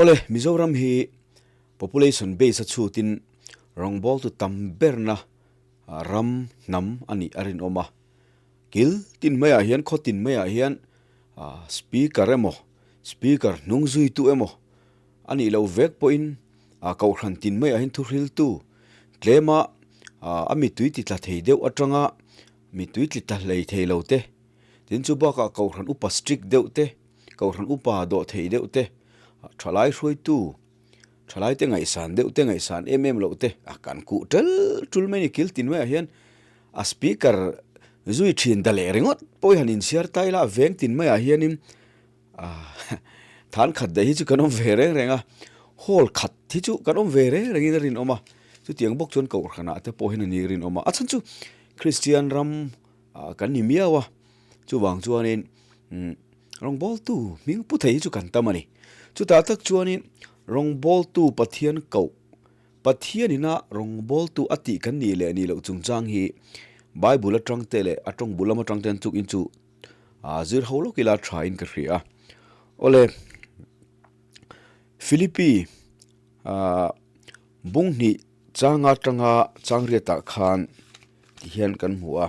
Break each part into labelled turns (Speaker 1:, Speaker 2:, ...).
Speaker 1: Awle, Mizoram hi population base a chhutin rawngbawltu tam berna ram hnam a nih a rinawm a. Kil tin maiah hian, khaw tin maiah hian speaker emaw, speaker hnung zuitu emaw a nih loh vek pawhin kohhran tin maiah hian thuhriltu tlema a mittui titla thei deuh atanga mittui titla hlei thei lo te, tin chu bakah kohhran upa strict deuh te, kohhran upa dawh thei deuh te, thalai hruaitu, thalai te ngaihsan deuh te, ngaihsan em em loh te a kan kuh tel tul mai a ni. Kil tin maiah hian a speaker zui thin ta leh ringawt pawh hi han inchhiar ta ila a veng tin maiah hianin than khat daih hi chu kan awm ve reng reng a, hall khat hi chu kan awm ve reng rengin a rinawm a, chutiang bawk chuan kohhranah te pawh hian a ni rinawm a, a chhan chu Kristian ram kan ni miau a, chuvang chuanin rawngbawltu hming pu thei hi chu kan tam a ni. Chutah tak chuanin rawngbawltu Pathian koh, Pathianina rawngbawltu a tih kan nih leh nih loh chungchang hi Bible atang te leh a tawng bul lam atang ten chuk in chu zir ho lawk ila tha in ka hria a. Awle, Philippi bung hnih changa tanga changriatah khan tihian kan hmu a.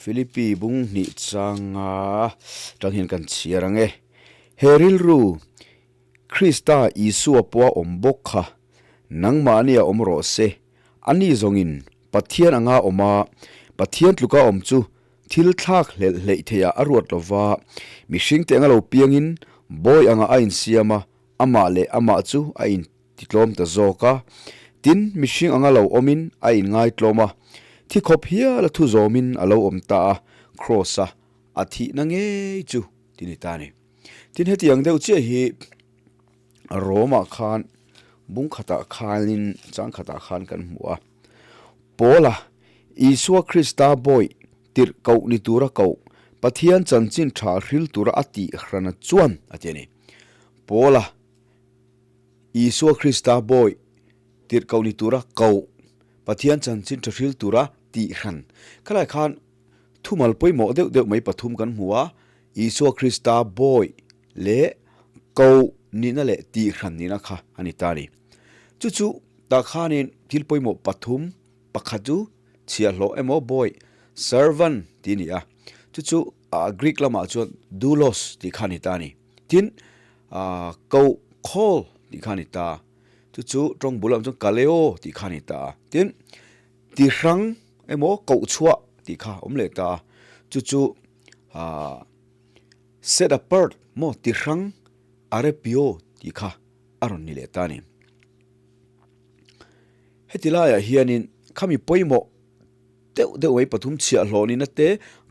Speaker 1: Philippi bung hnih changa tang hian kan chhiar ang e. He rilru, Krista Isua pawha awm bawk kha nangmahnia awm rawh se. Ani zawngin Pathian anga awm a, Pathian tluka awm chu thil thlak hlelh hleih theiah a ruat lova, mihringte anga lo piangin bawi anga a insiam a, amah leh amah chu a in titlawm ta zawk a. Tin, mihring anga lo awmin a inngaitlawm a, thi khawp hial a thu zawmin a lo awm ta a, Kraws-a a thihna ngei chu ti ni ta a ni. Tin, hetiang deuh chiah hi Rome-ah khan bung khatah khanin chang khatah khan kan hmu a. Paula, Isua Krista bawi tirh koh ni tura koh, Pathian chanchin tha hril tura a tih hrana chuan a ti a ni. Paula, Isua Krista bawi tirh koh ni tura koh, Pathian chanchin tha hril tura tih hran. Khalai khan thumal pawimawh deuh deuh mai pathum kan hmu a, Isua Krista bawi leh koh nihna leh tih hran nihna kha a ni ta a ni. Chu chu tah khanin thil pawimawh pathum pakhat chu chhiahhlawh emaw bawi, servant, tih a ni a, chu chu Greek lamah chuan doulos tih kha a ni ta a ni. Tin, koh, call, tih kha a ni ta a, chu chu tawng bul lamah chuan kaleo tih kha a ni ta a. Tin, ti hrang emaw koh chhuah tih kha a awm leh ta a, chu chu set apart maw ti hrang arepio tih kha a rawn ni leh ta a ni. Heti laiah hianin khami pawimawh deuh deuh mai pathum chhiahhlawh nihna te,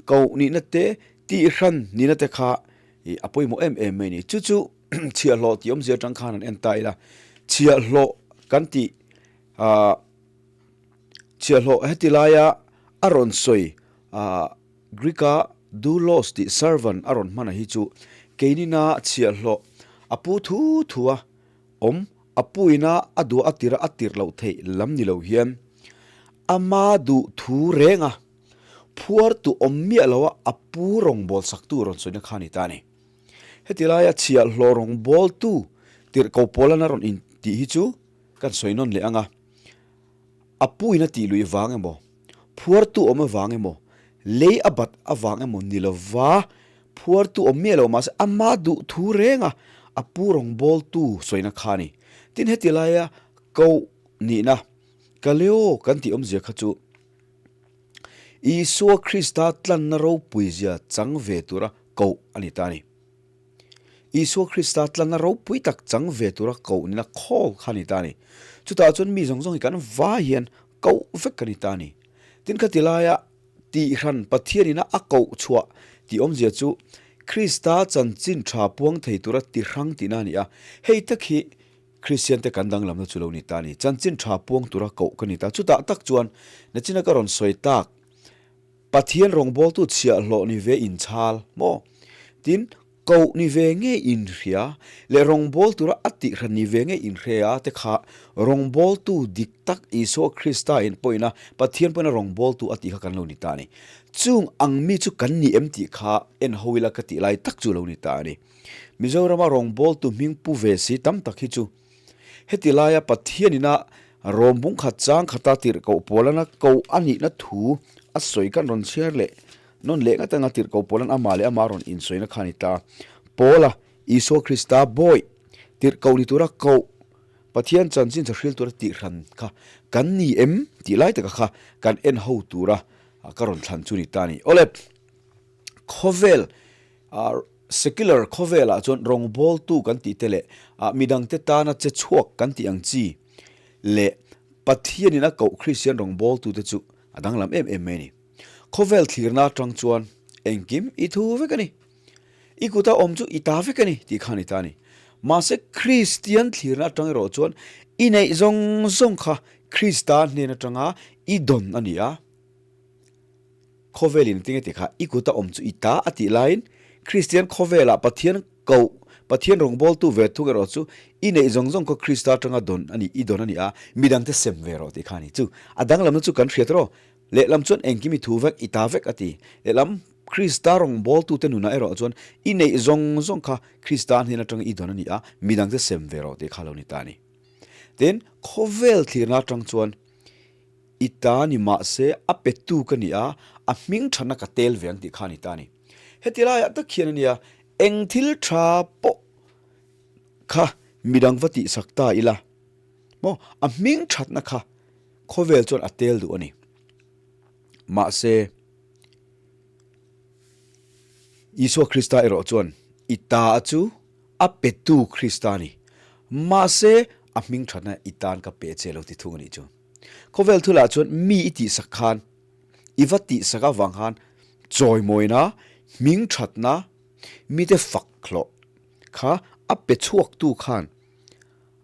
Speaker 1: koh nihna te, tihhran nihna te kha ih a pawimawh em em mai a ni. Chu chu chhiahhlawh tih awmzia atang khan an en ta ila, chhiahhlawh kan tih ah chhiahhlawh heti laia a rawn sawi ah Greek-a doulos tih servant a rawn hman a hi chu keinina chhiahhlawh a pu thu thu a awm A puina a duh a tir a tirh loh theih lam ni lo hian ama duh thu reng a, phuar tu awm miah lo a a pu rawngbâwl saktu rawn sawina kha a ni ta a ni. Heti laia chhiahhlawh rawngbâwltu tirh ko pawlana rawn intih hi chu kan sawi nawn leh ang a, a puina tih luih vang emaw, phuartu awm avang emaw, lei a bat avang emaw ni lova Phuartu awm miah lo mahse ama duh thu reng a, a pu rawngbawltu sawina kha a ni. Tin heti laia koh nihna, Kaleo kan tih awmzia kha chu Isua Krista tlanna ropuizia chang ve tura koh a ni ta a ni. Isua Krista tlanna ropui tak chang ve tura koh nihna call kha a ni ta a ni. Chutah chuan mi zawng zawng hi kan vai hian koh vek a ni ta a ni. Tin khati laia Tihran Pathianina a koh chhuah tih awmzia chu Krista chanchin tha puang thei tura ti hrang tihna a ni a. Hei tak hi Kristiante kan danglamna chu lo ni ta a ni. Chanchin tha puang tura koh ka ni ta. Chutah tak chuan nachina ka rawn sawi tak, Pathian rawngbawltu chhiahhlawh ni ve inchhal maw? Tin, Koh ni ve nge inhria leh rawngbâwl tura a tihhran ni ve nge inhria te kha rawngbâwltu dik tak Isua Krista in pawhin a Pathian pawhin a rawngbâwltu a tih kha kan lo ni ta a ni. Chung ang mi chu kan ni em tih kha en ho ila ka tih lai tak chu lo ni ta a ni. Mizorama rawngbâwltu hming pu ve si tam tak hi chu heti laia Pathian ina rawm bung khat chang khata tirhkoh Paulana koh a nihna thu a sawi kan rawn chhiar leh Nawn leh ngat anga tirhkoh Paula'n amah leh amah rawn insawina kha a ni ta. Paula, Isua Krista bawi, tirhkoh ni tura koh, Pathian chanchin tha hril tura tihhran kha kan ni em tih lai taka kha kan en ho tura ka rawn thlan chu ni ta a ni. Awle, khawvel, secular khawvelah chuan rawngbawltu kan tih te leh midangte tana che chhuak kan tih ang chi leh Pathianin a koh Kristian rawngbawltute chu a danglam em em mai a ni. Khawvel thlirna atang chuan engkim i thu vek a ni. I kuta awm chu i ta vek a ni tih kha a ni ta a ni. Mahse Kristian thlirna atang erawh chuan i neih zawng zawng kha Krista hnen atanga i dawn a ni a. Khawvelin tinge tih kha i kuta awm chu i ta a tih laiin Kristian khawvelah Pathian koh, Pathian rawngbawltu ve thung erawh chu i neih zawng zawng kha Krista atanga dawn a ni, i dawn a ni a, midangte sem ve rawh tih kha a ni. Chu a danglamna chu kan hriat rawh. Lehlam chuan engkim i thu vek, i ta vek a ti. Lehlam Krista rawngbawltute nunah erawh chuan i neih zawng zawng kha Krista hnen atanga i dawn a ni a, midangte sem ve rawh tih kha lo ni ta a ni. Tin, khawvel thlirna atang chuan i ta ni mahse a petu ka ni a, a hming thatna ka tel ve ang tih kha a ni ta a ni. Heti laiah tak hian a nia, eng thil tha pawh kha midang va tihsak ta ila maw, a hming thatna kha Khawvel chuan a tel duh a ni. Mahse, Isua Krista erawh chuan i ta chu a petu Krista a ni. Mahse, a hming thatna i tan ka pe che lo ti thung a nih chu. Khawvel thulah chuan mi i tihsak khan, i va tihsak avang khan chawimawina, hming thatna, mite fak hlawh kha a pe chhuaktu khan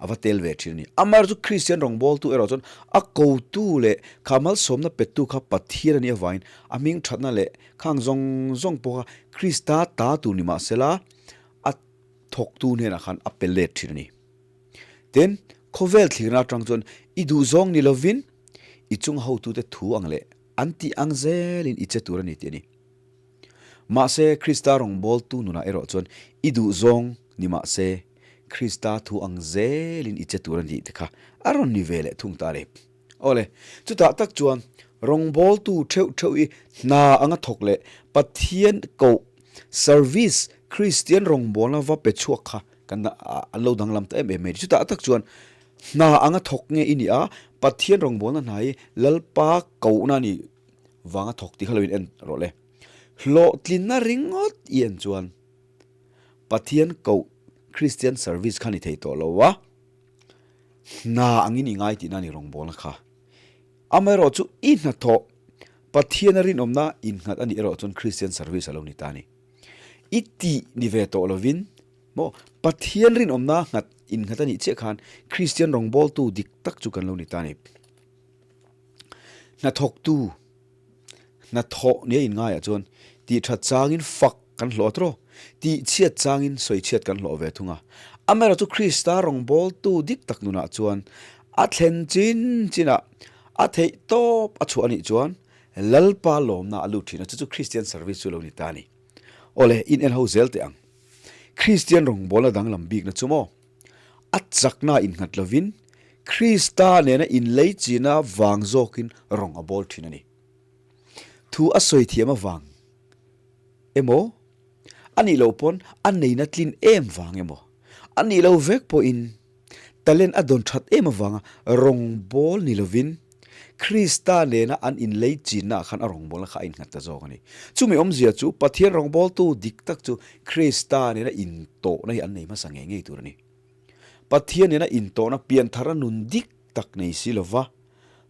Speaker 1: A va tel ve thin a ni. Amar chu Kristian rawngbawltu erawh chuan a kotu leh kha malsawmna pettu kha Pathian a nih avangin a hming thatna leh khang zawng zawng pawh kha Krista ta tur ni mah sela a thawktu hnenah khan a pe let thin a ni. Tin, khawvel thlirna atang chuan i duhzawng ni lovin i chung hotute thu ang leh an tih ang zelin i che tur a ni tih a ni. Mahse, Krista rawngbawltu nunah erawh chuan i duhzawng ni mah se, Krista thu ang zelin i che tur a nih te kha a rawn ni ve leh thung ta a ni. Awle, chutah tak chuan rawngbawltu theuh theuh i hna anga thawk leh Pathian koh, service, Kristian rawngbawlna va pe chhuak kha kan an lo danglam ta em em mai a ni. Chutah tak chuan hna anga thawk nge i nih a, Pathian rawngbawlna hna hi Lalpa kohna a ni. Vanga thawk tih kha lo in en rawh le. Hlawhtlinna ringawt i en chuan Pathian koh Christian service kha ni thei tawh lo a, hna angin i ngai tihna a ni rawngbawlna kha. Amaherawh chu i hnathawh Pathiana rinawmna innghat a nih erawh chuan Christian service a lo ni ta a ni. I tih ni ve tawh lovin maw Pathian rinawmna nghat innghat a nih chiah khan Christian rawngbawltu dik tak chu kan lo ni ta a ni. Hnathawktu, hnathawh nia inngaiah chuan tih that changin fak kan hlawh a tawh, tih chhiat changin sawi chhiat kan hlawh ve thung a. Amaherawhchu chu Krista rawngbawltu dik tak nunah chuan a thlen chin chinah a theih tawp a chhuah a nih chuan Lalpa lawmna a lut thin a, chu chu Kristian service chu lo ni ta a ni. Awle, in en ho zel teh ang. Kristian rawngbawlna danglam bikna chu maw? A chakna innghat lovin Krista nena inlei china vang zawkin rawng a bawl thin a ni. Thu a sawi thiam avang emaw, a nih loh pawn a neina tlin em vang emaw, a nih loh vek pawhin talent a dawn that em avanga rawng bawl ni lovin Krista nena an inlei chinnaah khan a rawngbawlna kha a innghat ta zawk a ni. Chumi awmzia chu Pathian rawngbawltu dik tak chu Krista nena intawhna hi an nei hmasa ngei ngei tur a ni. Pathian nena intawhna pianthara nun dik tak nei si lova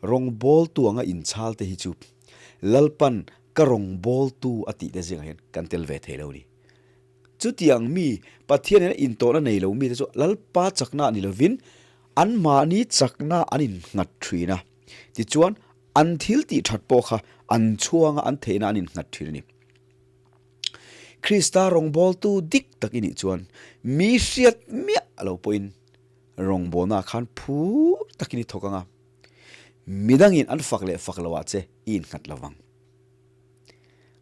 Speaker 1: rawngbawltu anga inchhal te hi chu Lalpan ka rawngbawltu a tih te zingah hian kan tel ve thei lo a ni. Chutiang mi, Pathian nena intawhna nei lo mite chu Lalpa chakna ni lovin anmahni chakna an innghat thin a. Tichuan, an thil tih that pawh kha an chhuanga an theihna an innghat thin a ni. Krista rawngbawltu dik tak i nih chuan mi hriat miah lo pawhin rawngbawlnaah khan phur takin i thawk ang a, midangin an fak leh fak loah che i innghat lo vang.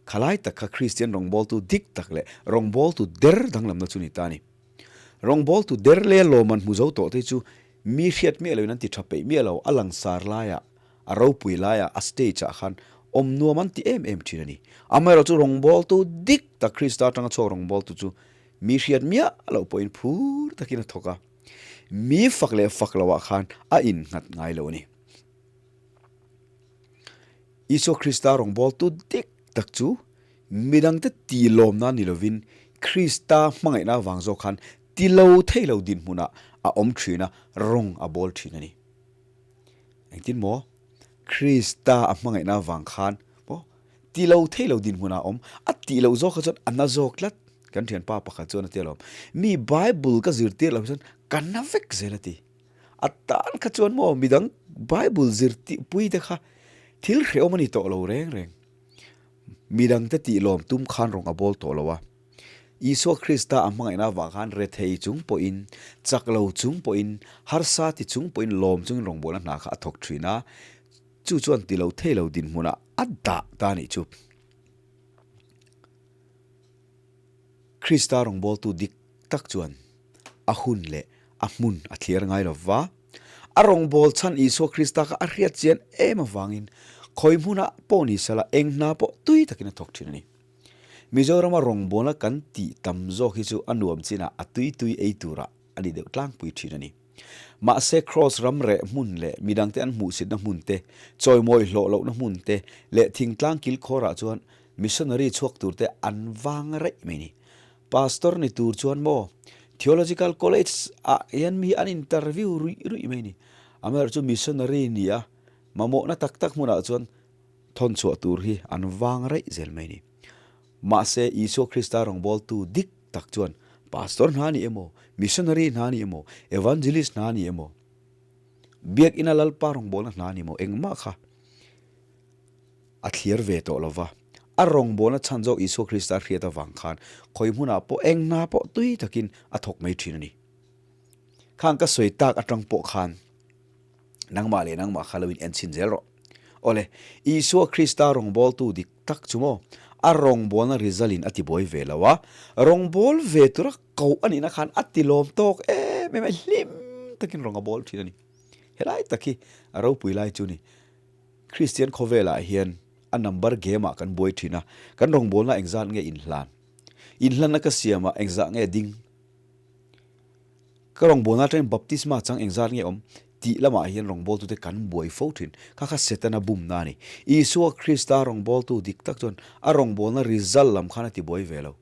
Speaker 1: Khalai tak kha Kristian rawngbawltu dik tak leh rawngbawltu der danglamna chu ni ta a ni. Rawngbawltu der leh lawm an hmu zo tawh te chu mi hriat miah loin an ti tha peih miah lo, a langsar laiah, a ropui laiah, a stage ah khan awm nuam an ti em em thin a ni. Amaherawhchu chu rawngbawltu dik tak Krista atanga chhuak rawngbawltu chu mi hriat miah loh pawhin phur takin a thawk a, mi fak leh fak loah khan a innghat ngai lo a ni. Isua Krista rawngbawltu dik tak chu midangte ti lawmna ni lovin Krista hmangaihna avang zawk khan ti lo thei lo dinhmunah a awm thin a, rawng a bawl thin a ni. Engtin maw? Krista a hmangaihna avang khan maw ti lo thei lo dinhmunah a awm, a tih loh zawk kha chuan a na zawk tlat. Kan thianpa pakhat chuan a ti alawm, Mi Bible ka zirtir loh hi chuan ka na vek zel a ti. A tan kha chuan maw midang Bible zirtir pui te kha thil hrehawm a ni tawh lo reng reng. Midang te tih lawm tum khan rawng a bawl tawh lo a. Isua Krista a hmangaihna avang khan rethei chung pawhin, chak lo chung pawhin, harsa ti chung pawhin lawm chungin rawngbawlna hna kha a thawk thin a. Chu chuan ti lo thei lo dinhmunah a dah ta a nih chu. Krista rawngbawltu dik tak chuan a hun leh a hmun a thliar ngai lo va. A rawngbâwl chhan Isua Krista kha a hriat chian êm avângin khawi hmunah pawh ni sela eng hna pawh tui takin a thawk ṭhin a ni. Mizorama rawngbâwlna kan tih tam zawk hi chu a nuam chinah a tui tui ei turah a ni deuh tlangpui ṭhin a ni. Mahse Kraws ram reh hmun leh midangte an hmuhsitna hmun te, chawimawi hlawh lohna hmun te leh thingtlang kilkhawrah chuan missionary chhuak turte an vang raih mai a ni. Pastor ni tur chuan maw Theological College ah hian mi an interview ruih ruih mai a ni. Amaherawhchu chu missionary ni a, mamawhna tak tak hmunah chuan thawn chhuah tur hi an vang raih zel mai a ni. Mahse Isua Krista rawngbawltu dik tak chuan Pastor hna ni emaw, missionary hna ni emaw, evangelist hna ni emaw, Biakina Lalpa rawngbawlna hna ni emaw engmah kha a thliar ve tawh lo va, a rawngbawlna chhan zawk Isua Krista hriat avang khan khawi hmunah pawh eng hna pawh tui takin a thawk mai thin a ni. Khang ka sawi tak atang pawh khan nangmah leh nangmah kha lo in enchhin zel rawh. Awle, Isua Krista rawngbawltu dik tak chu maw a rawngbawlna result in a ti buai ve lo a, rawngbâwl ve tura koh a nihna khan a ti lawm tawk em em a, hlim takin rawng a bawl thin a ni. Helai tak hi a ropui lai chu ni. Kristian khawvelah hian a number game ah kan buai thin a, kan rawngbawlna engzat nge inhlan? Inhlanna ka siamah engzah nge ding? Ka rawngbawlna atangin baptisma chang engzat nge awm? tih lamah hian rawngbawltute kan buai fo thin. Kha kha Setana bumna a ni. Isua Krista rawngbawltu dik tak chuan a rawngbawlna result lam khan a ti buai ve lo.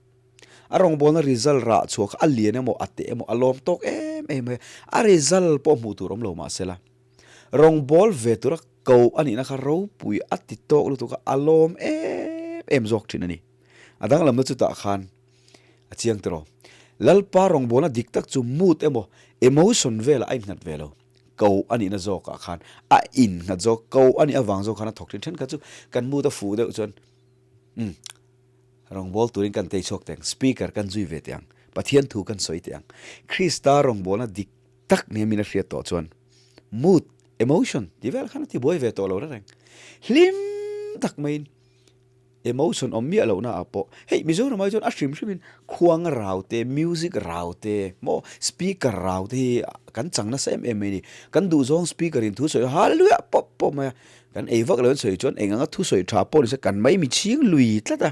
Speaker 1: A rawngbawlna result rah chhuah kha a lian emaw a teh emaw a lawm tawk em em mai a, a result pawh hmuh tur awm lo mahsela Rawngbawl ve tura ko a nihna kha ropui a ti tawk lutuk a, a lawm em em zawk thin a ni. A danglamna chutah khan a chiang tiraw. Lalpa rawngbawlna dik tak chu mood emaw emotion velah a innghat ve lo. Ko a nihna zawkah khan a innghat zawk, ko a nih avang zawk khan a thawk thin. Thenkhat chu kan mood a fuh deuh chuan umm rawngbâwl turin kan tei chhuak teh ang, speaker kan zui ve teh ang, Pathian thu kan sawi teh ang. Krista rawngbawlna dik tak nia min a hriat tawh chuan mood, emotion tih vel khan a ti buai ve tawh lo reng. Hlim tak maiin emotion awm miah lohna ah pawh hei Mizoram ai chuan a hrim hrimin khuang rau te, music rau te maw speaker rau te hi kan chang nasa em em mai a ni. Kan duhzawng speaker in thu sawi hallelujah pawp pawp mai a, kan ei vak loh an sawi chuan eng anga thusawi tha pawh ni se kan mai mi chhing lui tlat a.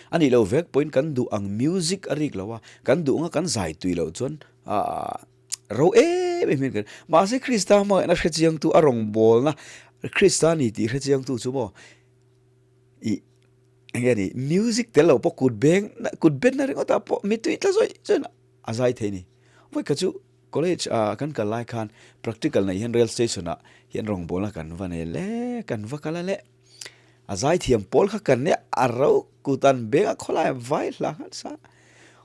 Speaker 1: A nih loh vek pawhin kan duh ang music a rik lo a, kan duh anga kan zai tui loh chuan aah ro em em hian kan mahse Krista hmangaihna hre chiangtu a rawngbawlna Krista ni tih hre chiangtu chu maw ih eng nge ni music tel loh pawh kut beng kut benna ringawt ah pawh mitui tla zawih zawih a zai thei a ni. Vawikhat chu college ah kan kal lai khan practical neih hian rail station ah hian rawngbawlna kan va nei le kan va kal a le. A zaithiam pawl kha kan nia, a ro kut an beng a khawlai a vai hla nghat sa.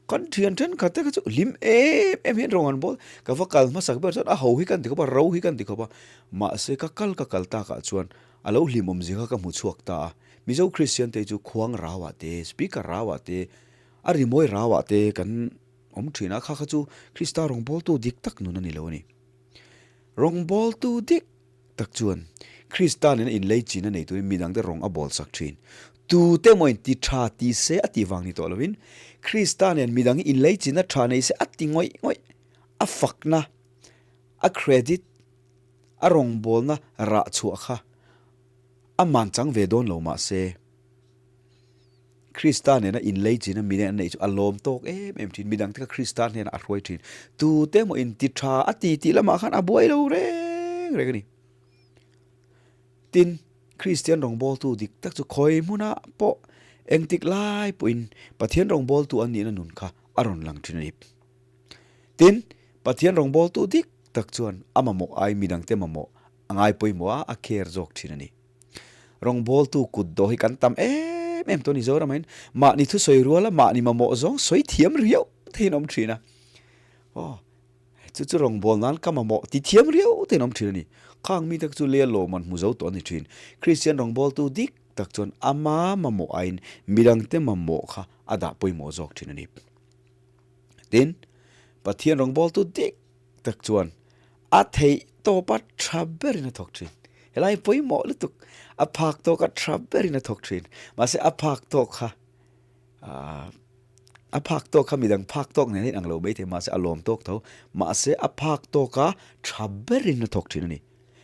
Speaker 1: Kan thian thenkhat te kha chu hlim em em hian rawng an bawl. Ka va kal hmasak ber chuan a ho hi kan ti khawp a, ro hi kan ti khawp a. Mahse ka kal ka kal takah chuan a lo hlim awmzia kha ka hmu chhuak ta a. Mizo Kristian te chu khuang rauah te, speaker rauah te, a rimawi rauah te kan awm thin a, kha kha chu Krista rawngbawltu dik tak nun a ni lo a ni. Rawngbawltu dik tak chuan Krista nena inlei chin a nei turin midangte rawng a bawl sak thin. Tute emaw ti tha ti se a tih vang ni tawh lovin Krista nen midang hi inlei chinna tha nei se a ti ngawih ngawih. A fakna, a credit, a rawngbawlna rah chhuah kha a man chang ve dawn lo mah se Krista nena inlei chin a midang an neih chu a lawm tawk em em thin. Midangte kha Krista hnenah a hruai thin. Tute emaw inti tha a ti tih lamah khan a buai lo reng reng a ni. Tin, Kristian rawngbawltu dik tak chu khawi hmunah pawh engtik lai pawhin Pathian rawngbawltu an nihna nun kha a rawn lang thin a ni. Tin, Pathian rawngbawltu dik tak chuan a mamawh ai midangte mamawh a ngai pawimawh a, a care zawk thin a ni. Rawngbawltu kut dawh hi kan tam em em tawh a ni Zoramah hian mahni thusawi ruala mahni mamawh zawng sawi thiam riau theiin awm thin a. Aw, chu chu rawngbâwl nan ka mamawh ti thiam riau theiin awm thin a ni. Khang mite kha chu leh lawm an hmu zo tawh a ni thin. Kristian rawngbawltu dik tak chuan ama mamawh aiin midangte mamawh kha a dah pawimawh zawk thin a ni. Tin, Pathian rawngbawltu dik tak chuan a theih tawpa tha berin a thawk thin. Helai pawimawh lutuk a phak tawka tha berin a thawk thin. Mahse a phak tawk kha a phak tawk kha midang phak tawk nen a inang lo maithei mahse a lawm tawk tho. Mahse a phak tawka tha berin a thawk thin a ni.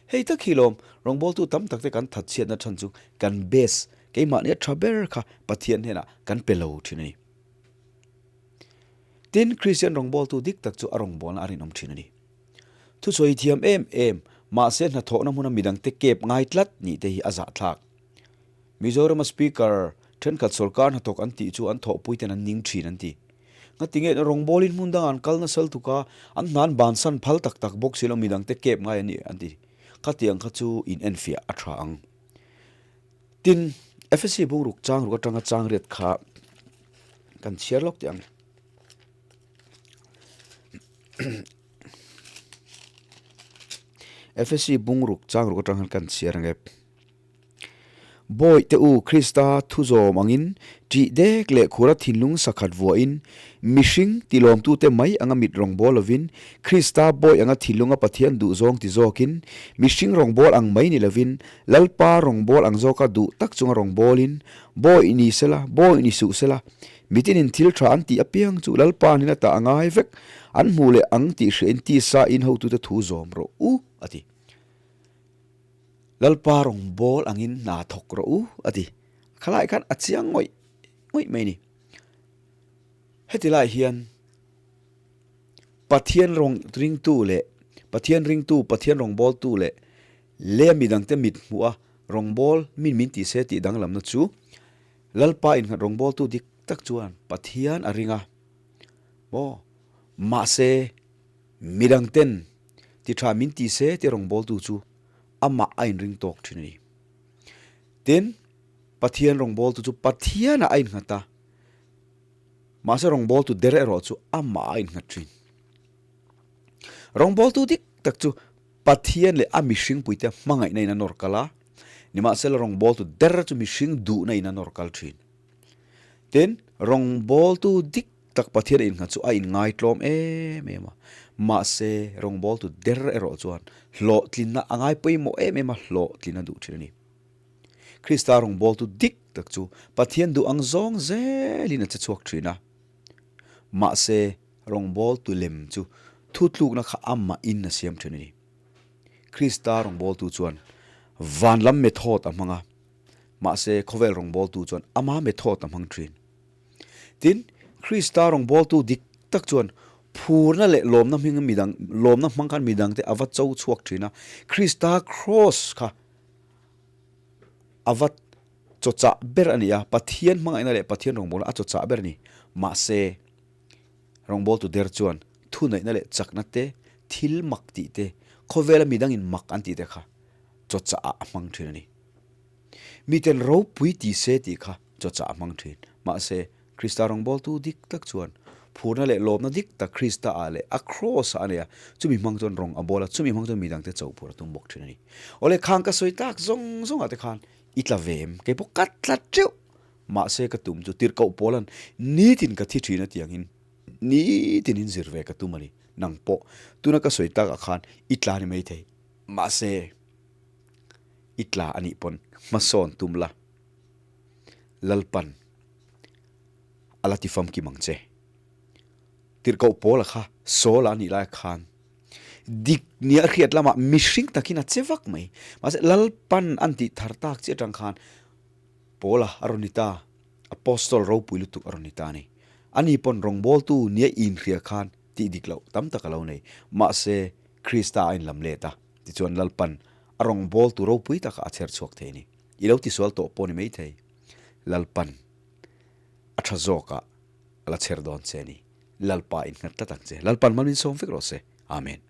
Speaker 1: Hei tak hi lawm rawngbawltu tam tak te kan that chhiatna chhan chu kan best keimahnia tha ber kha Pathian hnenah kan pe lo thin a ni. Tin, Kristian rawngbawltu dik tak chu a rawngbawlna a rinawm thin a ni. Thusawi thiam em em, mahse hnathawhna hmuna midangte kep ngai tlat nih te hi a zahthlak. Mizorama Speaker thenkhat sawrkar hnathawk an tih chu an thawhpui ten an ning thin an ti. Ngatinge rawngbawlin hmun dangah an kal nasal tuk a, an hna an bansan phal tak tak bawk si lo midangte kep ngai an ni an ti. Khatiang kha chu in enfiah a tha ang. Tin, Efesi bungruk changruk atanga changriat kha kan chhiar lawk teh ang. Efesi bungruk changruk atang khan kan chhiar ang e. Bawihte u, Krista thuzawm angin ṭih dek leh khura thinlung sakhat vuahin, mihring tilawmtute mai anga mit rawngbâwl lovin, Krista bawih anga thinlunga Pathian duhzawng ti zawkin, mihring rawngbâwl ang mai ni lovin, Lalpa rawngbâwl ang zawka duh tak chunga rawngbâwlin, Bawih ni sela, bawih ni suh sela, mitinin thil ṭha an tih apiang chu Lalpa hnena tah a ngai vek, an hmuh leh ang tih hriain tisa in hotute thu zawm rawh u, a ti. Lalpa rawngbâwl angin hna thawk rawh u, a ti. Khalai khan a chiang ngawih ngawih mai a ni. Heti lai hian Pathian rawng ringtu leh Pathian ringtu, Pathian rawngbâwltu leh Leh midangte mit hmuh a rawngbâwl min min ti se tih danglamna chu Lalpa innghat rawngbâwltu dik tak chuan Pathian a ring a maw? Mahse, midangten ti tha min ti se tih rawngbâwltu chu amah a inring tâwk thin a ni. Tin, Pathian rawngbâwltu chu Pathianah a innghat a, mahse rawngbâwltu der erawh chu amah a innghat thin. Rawngbâwltu dik tak chu Pathian leh a mihring puite hmangaihna in a nawr kal a, nimahsela rawngbawltu der chu mihring duhna in a nawr kal thin. Tin, rawngbawltu dik tak Pathian a innghat chu a inngaitlawm em em a, mahse rawngbawltu der erawh chuan hlawhtlinna a ngai pawimawh em em a, hlawhtlin a duh thin a ni. Krista rawngbawltu dik tak chu Pathian duh ang zawng zelin a che chhuak thin a, mahse Rawngbawltu lem chu thutlukna kha amahin a siam thin a ni. Krista rawngbawltu chuan van lam method a hmang a, mahse khawvel rawngbawltu chuan ama method a hmang thin. Tin, Krista rawngbawltu dik tak chuan phurna leh lawmna hming midang lawmna hmang khan midangte a va cho chhuak thin a, Krista kraws kha a va chawchah ber a ni a, Pathian hmangaihna leh Pathian rawngbawlna a chawchah ber a ni. Mahse. Rawngbawltu der chuan thuneihna leh chakna te, thil mak tih te, khawvela midangin mak an tih te kha chawchah ah a hmang thin a ni. Miten ropui ti se tih kha chawchah a hmang thin. Mahse, Krista rawngbawltu dik tak chuan Phurna leh lawmna dik tak Krista ah leh a Kraws ah a nei a, chumi hmang chuan rawng a bawl a, chumi hmang chuan midangte cho phur a tum bawk thin a ni. Awle khang ka sawi tak zawng zawng ah te khan i tla ve em? Kei pawh ka tla teuh! Mahse ka tum chu tirhkoh pawlan nitin ka thi thin a tiangin nitin in zir ve ka tum a ni. Nang pawh tuna ka sawi tak ah khan i tla ni maithei. Mahse i tla a nih pawn hmasawn tum la. Lalpan a la ti famkim ang che. Tirhkoh Paula kha Saul-a a nih lai khan dik nia a hriat lamah mihring takin a che vak mai. Mahse Lalpan an tih thar tak chiah atang khan Paula a rawn ni ta, Apostle ropui lutuk a rawn ni ta a ni. Ani pawn rawngbawltu nia inhria khan tih dik loh tam tak a lo nei. Mahse Krista a inlam let a, tichuan Lalpan a rawngbawltu ropui takah a chher chhuak thei a ni. I lo tisual tawh pawh ni maithei. Lalpan a tha zawkah a la chher dawn che a ni. Lalpa innghat tlat ang che. Lalpan mal min sawm vek rawh se. Amen.